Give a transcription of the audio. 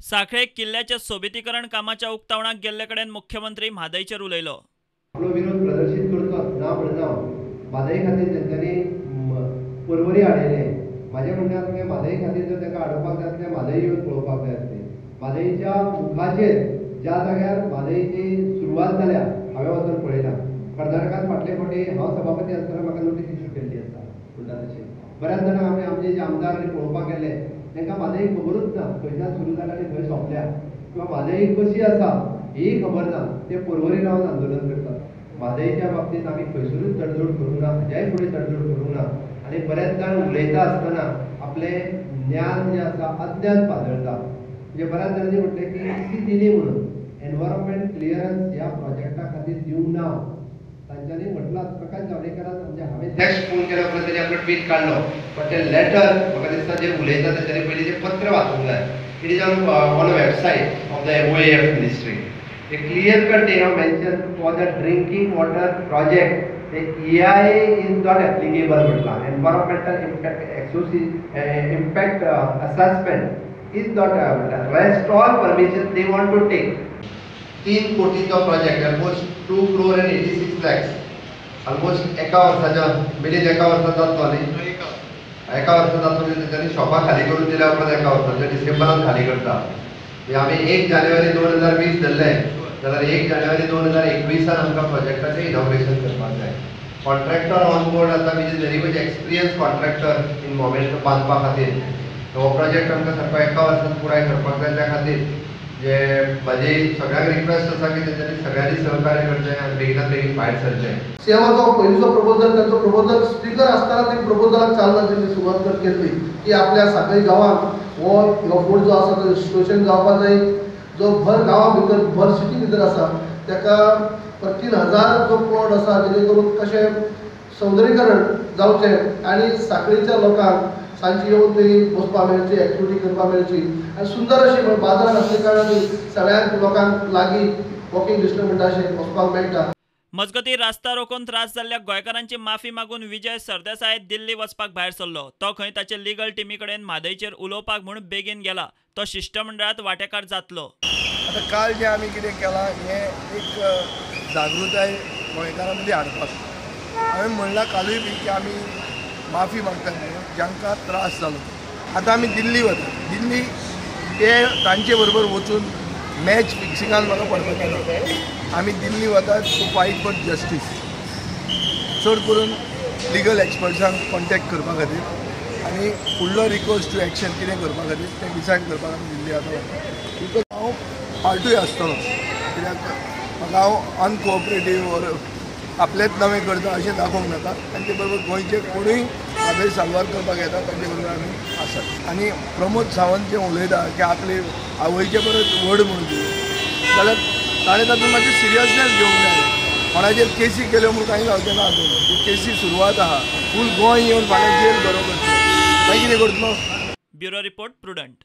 साखळे किल्ल्याच्या सोबितीकरण कामाच्या उक्तावणाक गेल्ले कडेन मुख्यमंत्री म्हादयचेर उलयलो. आपलो विरोध प्रदर्शीत करचो ना म्हणना, म्हादय खातीर तेंच्यांनी पर्वरी हाडयलें. म्हाजें म्हणणें आसलें म्हादय खातीर जर तांकां हाडोवपाक जाय आसलें म्हादय येवन पळोवपाक जाय आसली. म्हादयच्या मुखाचेर ज्या जाग्यार म्हादयची सुरवात जाल्या हांवें वचून पळयलां. कर्नाटकान फाटले फावटी हांव सभापती आसतना म्हाका नोटीस इशू केल्ली आसा म्हणटा तशें बऱ्याच जाणांक आमी आमचे जे आमदार आनी पळोवपाक गेले तांकां म्हादय खबरूच ना खंयच्यान सुरू जाल्या आनी खंय सोंपल्या किंवा म्हादय कशी आसा ही खबर ना. ते पर्वरी रावन आंदोलन करतात. म्हादयच्या बाबतींत आमी खंयसरूच तडजोड करूंक ना, हाज्याय फुडें तडजोड करूंक ना. आनी बरेच जाण उलयता आसतना आपलें ज्ञान जें आसा अज्ञान पातळटा. म्हणजे बऱ्याच जाणांनी म्हटलें की इसी दिली म्हणून एनवायरमेंट क्लियरन्स ह्या प्रोजेक्टा खातीर दिवंक ना. तांच्यांनी म्हटलां प्रकाश जावडेकरान म्हणजे हांवें नेक्स्ट फोन केल्या उपरांत तांणी आपलो ट्वीट काडलो, पण तें लेटर म्हाका दिसता जे उलयता तांच्यांनी पयलीं तें पत्र वाचूंक जाय. It is on website of the MOAF ministry. A clear cut they have mention for the drinking water project the EIA is not applicable म्हटलां. Environmental impact assessment is not म्हटलां. Rest all permission they want to take. 3 कोटीचो project almost 2 crore and 86 lakhs almost एका वर्साच्या मिलीन एका वर्सा जातलो न्ही, एका वर्सा जातलो म्हणजे तेंच्यांनी शॉपां खाली करून दिल्या उपरांत एका वर्साच्या डिसेंबरान खाली करता. आमी 1 जानेवारी 2020 धरले जाल्यार 1 जानेवारी 2021 आमकां प्रोजेक्टाचें इनॉग्रेशन करपाक जाय. कॉन्ट्रॅक्टर ऑन बोर्ड आसा which is very much experience contractor in moment बांदपा खातीर. हो प्रोजेक्ट आमकां सारको एका वर्सांत पुराय करपाक जाय. त्या खातीर जे म्हाजी सगळ्यांक रिक्वेस्ट आसा की तेंच्यांनी सगळ्यांनी सहकार्य करचें आनी बेगिनात बेगीन भायर सरचें. सीएमाचो पयलींचो प्रपोजल तांचो प्रपोजल स्पिकर आसतना ते प्रपोजलाक चालना दिली, सुरवात केल्ली की आपल्या साखळी गांवांत हो फोर्ट जो आसा तो रिस्टोरेशन जावपाक जाय. जो भर गांवा भितर भर सिटी भितर आसा ताका 3000 जो प्लॉट आसा जेणे करून कशें सौंदर्यीकरण जावचें आनी साखळीच्या लोकांक सांजची येवन थंय बसपाक मेळची, एक्टिविटी करपाक मेळची आनी सुंदर अशी बाजारान आसल्या कारणान सगळ्यांक लोकांक लागीं वॉकिंग डिस्टन्स म्हणटा अशें वचपाक मेळटा. मजगतीं रास्ता रोखून त्रास जाल्ल्या गोंयकारांची माफी मागून विजय सरदेसाय दिल्ली वचपाक भायर सरलो. तो खंय ताचे लिगल टिमी कडेन म्हादयचेर उलोवपाक म्हूण बेगीन गेला. तो शिश्टमंडळांत वांटेकार जातलो. आतां काल जें आमी कितें केलां हें एक जागृताय गोंयकारां मदीं हाडपाक. हांवें म्हणलां कालूय बी की आमी माफी मागतात म्हणून जांकां त्रास जालो. आतां आमी दिल्ली वता, दिल्ली ते तांचे बरोबर वचून मॅच फिक्सिंगान म्हाका पडपाचें ना. आमी दिल्ली वतात टू फायट फॉर जस्टीस, चड करून लिगल एक्सपर्ट्सांक कॉन्टेक्ट करपा खातीर आनी फुडलो रिकोर्स टू एक्शन कितें करपा खातीर तें डिसायड करपाक आमी दिल्ली आतां वता. तितून हांव पार्टूय आसतलो कित्याक म्हाका हांव अनकोऑपरेटीव ओर आपलेंच नवें करता अशें दाखोवंक नाका. तांचे बरोबर गोंयचे कोणूय म्हादय साल्वार करपाक येता तांचे बरोबर आमी आसात. आनी प्रमोद सावंत जें उलयता की आपले आवयचे परत व्हड म्हणून जाल्यार ताणें तातूंत मातशी सिरियसनेस घेवंक जाय. कोणाचेर केसी केल्यो म्हूण कांय जावचें ना. अजून ती केसी सुरवात आहा. फूल गोंय येवन फाल्यां जेल बरो करतलो, मागीर कितें करतलो. Bureau report, Prudent.